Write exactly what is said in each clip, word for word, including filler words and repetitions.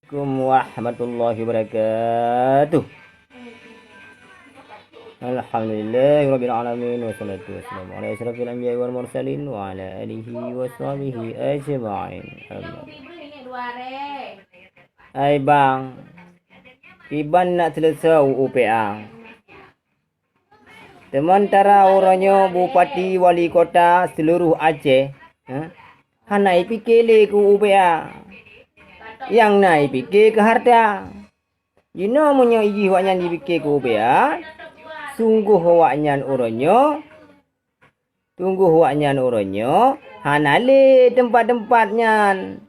Assalamualaikum warahmatullahi wabarakatuh. Alhamdulillahirabbil alamin, wassalatu wassalamu ala asyrafil anbiya'i wal mursalin wa ala alihi wa sahbihi ajma'in. Amma. Hai bang, kiban nak seuleusoe U U P A. Sementara uroe nyoe bupati, wali kota seluruh Aceh, ha, hana jipike lé keu U P A. Nyang na jipike keu hareuta. Jinoe meunyoe jih awaknyan jipike keu U P A, sunggoh awaknyan uroe nyoe, sunggoh awaknyan uroe nyoe hana lé teumpat-teumpat nyan.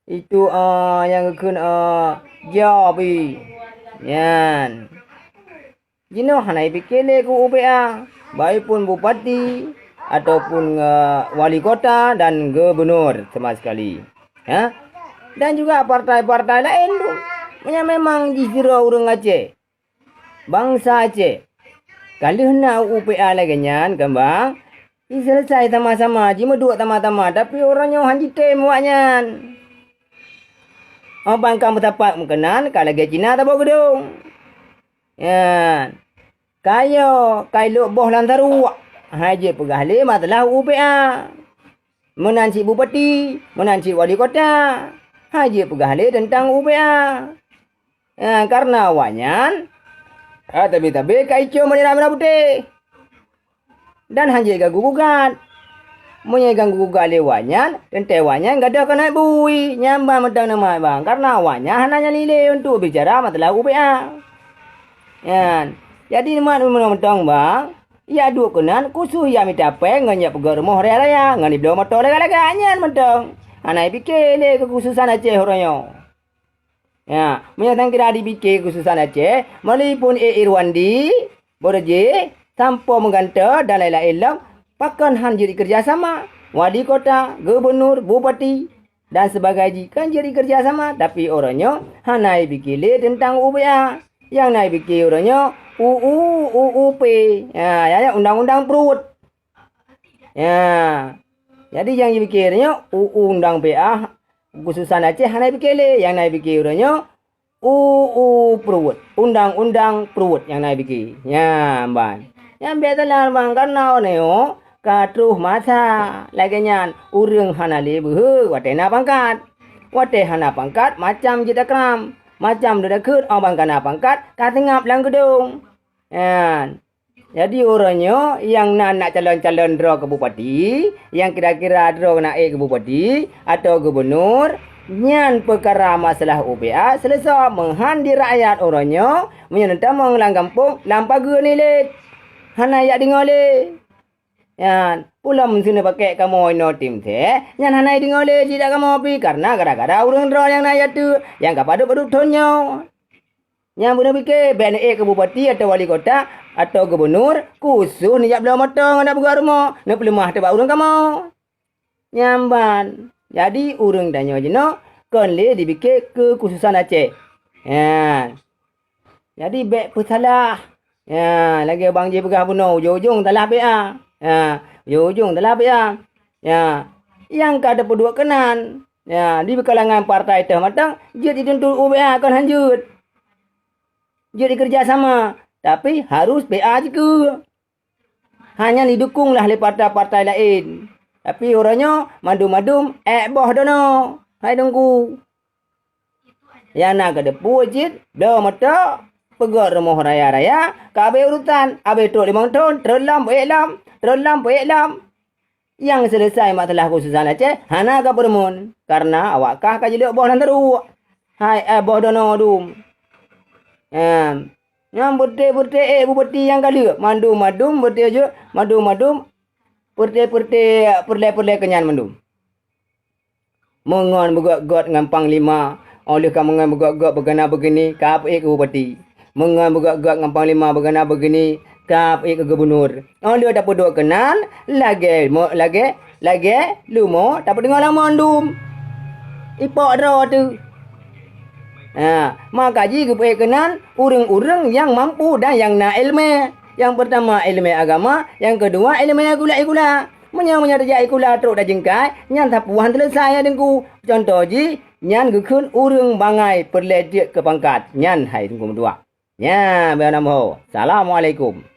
Itu, ah, nyang geukheun, ah, job i. Nyan. Jinoe hana jipike lé keu U P A, baik pun bupati ataupun, ah, wali kota dan gubunur sama sekali. Ya. Dan juga partai-partai laén tu. Meunyo memang jih sidroe ureuëng Aceh, bansa Aceh, ka lheueh na U P A lagée nyan, kan bang? Jiseuleusoe sama-sama, jimeuduek sama-sama, tapi uroe nyoe han jitem awaknyan. Oh, bang ka meusapat meukenan, ka lagée Cina saboh geudong. Nyan. Kayo, kai lok boh lam saruek. Hai jeuet peugah lé masalah U P A. Meunan cit bupati, meunan cit wali kota. Hai jeuet peugah lé teuntang U P A. Ha, kareuna awaknyan, ha, tabe-tabe ka icom bendera merah putéh. Dan han jeuet ganggu gugat. Meunyoe ganggu gugat lé awaknyan, teuntée awaknyan gadôh keuneuk bui. Nyan ban mantong neumat bang. Kareuna awaknyan hana nyang lé untuk bicara masalah U P A. Nyan. Jadi neumat mantong bang, jak duek keunan khusos jak mita péng ngon jak peugöt rumoh raya-raya ngon jibloe moto lagak-lagak nyan mantong. Hana jipike lé keukhususan Aceh uroe nyoe. Ya, meunyoe tan kira jipike khususan Aceh, meulipun E Irwandi, Boroje, sampoe meugantoe dan laén-laén lom, pakon han jeuet jikeureuja sama. Wali kota, gubunur, bupati, dan sibagai jih kan jeuet jikeureuja sama, tapi uroe nyoe hana jipike lé teuntang U P A. Nyang na jipike uroe nyoe U U, U U P. Ya, ya, ya, undang-undang pruet. Ya. Jadi nyang jipike nyoe U U undang P A, khususan Aceh hana jipike lé, nyang na jipike uroe nyoe U U pruet, undang-undang pruet nyang na jipike. Nyan ban. Nyan bék salah bang, kareuna uroe nyoe ka troh masa. Lagée nyan, ureuëng hana lé beuhe watée na pangkat. Watée hana pangkat, macam jeuet takram, macam jeuet takheun, oh bang ka na pangkat, ka seungab lam geudong. Nyan. Jadi uroe nyoe nyang na nak calon-calon droe keu bupati, nyang kira-kira droe na ék keu bupati atawa gubunur, nyan peukara masalah U P A seuleusoe meuhan di rakyat uroe nyoe, meunyoe neutamong lam gampông, lam pageue ni lé. Hana jak deungoe lé. Nyan, peulom seuneuk pakèk kamoe inoe tim seh, nyan hana deungoe lé jih dak kamoe pi, kareuna gara-gara ureuëng droe nyang na jak teuk, nyang ka padub-padub thon nyoe. Nyang beuneuh pike, bék neuék keu bupati atawa wali kota atawa gubunur, khusos neujak bloe moto ngon neubeugot rumoh, neupeuleumah teuh bak ureuëng kamoe. Nyan ban. Jadi, ureuëng tanyoe jinoe kon lé jipike keukhususan Aceh. Nyan. Jadi, bék peusalah. Nyan, lagée bang jih peugah bunoe, ujong-ujong salah P A. Nyan, ujong-ujong salah P A. Nyan, nyang ka teupeuduek keunan. Ya, di kalangan partai teuh mantong jeuet jituntut U P A kon han jeuet. Jeuet jikeureuja sama, tapi harôh P A jikeue. Hanya jidukong lah lé partai-partai laén. Tapi uroe nyoe mandum-mandum ék boh dono. Hai Teungku. Nyang na keudeue cit, bloe moto, peugöt rumoh raya-raya, ka abéh urusan, abéh trok limong thon, trok lom, peuék lom, trok lom, peuék lom. Nyang seuleusoe masalah keususahan Aceh hana ka peurumun, kareuna awak kah ka jilok boh lam taruek. Hai, eh, boh dono dum. Em, nyang beureuté-beureuté, eh, bupati nyang ka lheueh, mandum-mandum beureuté jeuet, mandum-mandum beureuté-beureuté, peureulée-peureulée keunyan mandum. Meungon beugöt-göt ngon panglima, óh lheueh ka meungon beugöt-göt beugana beugini, ka peuék keu bupati. Meungon beugöt-göt ngon panglima beugana beugini, ka peuék keu gubunur. Óh lheueh tapeuduek keunan, lagée mo-, lagée, lagée lumo tapeudeungoe lam mandum. Ipok droe teuh. Ha, maka jih geupeuék keunan ureuëng-ureuëng nyang mampu dan nyang na iéleumé. Nyang peurtama iéleumé agama, nyang keudua iéleumé sikula-sikula. Meunyoe, meunyoe tajak sikula trok tajeungkai, nyan sapeue han seuleusoe, ya Teungku. Cuntoh jih, Nyan geukheun ureuëng bangai peureulée jeuet keu pangkat, nyan hai Teungku meutuah. Nyan, beu na meuho. Assalamualaikum.